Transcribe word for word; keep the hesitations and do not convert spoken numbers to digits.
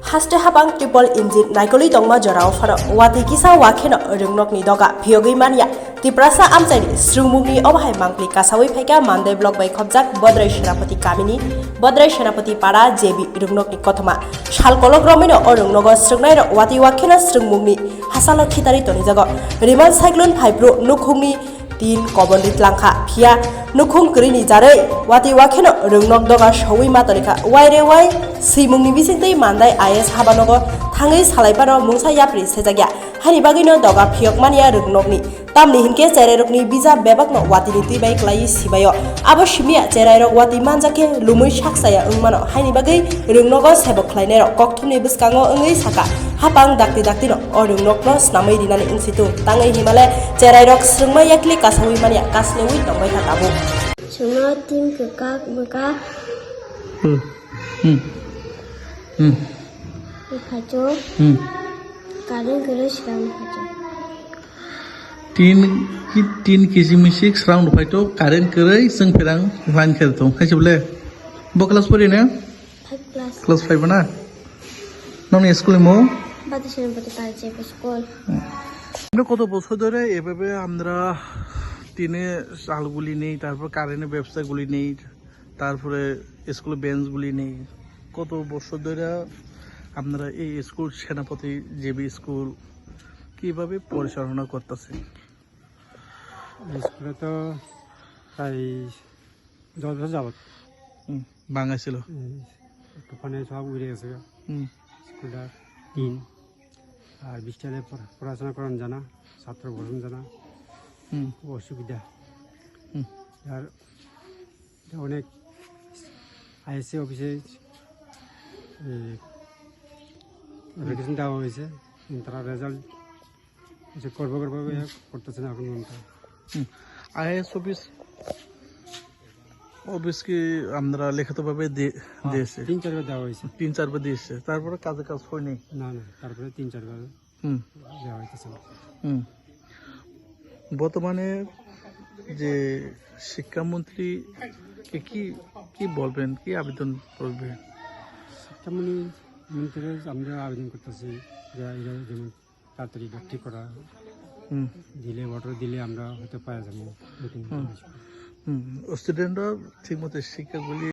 Haste hapang triple engine naikolwi tongma jorao phano watwi kisa wakheno rwngnokni doga phiyogwi manya. Tiprasa amchaini swrwngmungni obohai mangpli kasawi phaikha Mandai block bai khopjak Bodrai Senapati kamini Bodrai Senapati para J B rwngnokni kothoma. Sal kolok romwino o rwngnogo swrwngnairok watwi wakheno swrwngmungni hasalo khitari tonijago. Rimal cyclone phaiphru nukhungni tin kobon ritlangkha, phiya nukhung kwrwini jarwi watwi wakheno rwngnok doga sowi ma tonikha. Waire wai swimungni bisingtwi Mandai I S habanogo thangwi salaiphano mungsa yapri sejakya. Haini bagwino doga phiyokmaniya rwngnokni. Tamni hinkhe cherairokni bija bebakno watini twi bai kwlaiwi sibaio. Abo simiya cherairok watwi manjakhe lumwi saksaya wngmano. Haini bagwi rwngnogo sebok khlainairok kokthumni bwskango wngwi sakha, hapang dakti daktino o rwngnokno snamwi rinani wngsitung. Tangwi himale cherairok swrwngma yakli kasawi manya kaslewi tongbaikha tabuk. Chwngno tin kwkak bwkak Hmm. Hmm. Hmm. Phaito. Hmm. Current kwrwi swrang phaito. Tin ki, tin kisi misik swrang phaito, current kwrwi chwng pherang line khe tong. Hai se bole. Bo class four ne? Five class. Class five na? Nong school mo? Bata Senapati Parachaya School. আপনি কত বছর ধরে এভাবে আমরা টিনে চালগুলি নেই, তারপর কারেন্টের ব্যবস্থাগুলি নেই, তারপরে স্কুলে বেঞ্চগুলি নেই? কত বছর ধরে আপনারা এই স্কুল সেনাপতি জেবি স্কুল কিভাবে পরিচালনা করতেছেন? স্কুলে তো প্রায় দশ বছর যাবত। হুম, ভাঙা ছিল। এই তুফানে সব উড়ে গেছে গা। হুম। স্কুলটা টিন। আর বৃষ্টি হলে পড়া-, পড়াশোনা করানো যায় না, ছাত্র বসানো যায় না। হুম। খুব অসুবিধা। হুম। আর অনেক আইএসসি অফিসে, এ, অ্যাপ্লিকেশন দেওয়া হয়েছে, কিন্তু তারা রেজাল্ট যে করবো করবো, ইয়ে করতেছে না এখন পর্যন্ত। হুম। আইএস অফিস, অফিস কি আমরা লিখিতভাবে দি-, হ্যাঁ, দিয়েছে? তিন চারবার দেওয়া হয়েছে। তিন চারবার দিয়েছে, তারপরে কাজে কাজ হয়নি? না, না, তারপরে তিন চারবার হুম। দেওয়া হইতেছে না। হুম। বর্তমানে যে শিক্ষামন্ত্রীকে কি, কি বলবেন, কি আবেদন করবেন? শিক্ষামন্ত্রী, মন্ত্রীর আমরা আবেদন করতেছি যে এরা যেমন তাড়াতাড়ি ঠিক করা হুম। দিলে, অর্ডার দিলে আমরা হয়তো পাওয়া যাবো। হুম। হুম, স্টুডেন্টরা ঠিকমতো শিক্ষাগুলি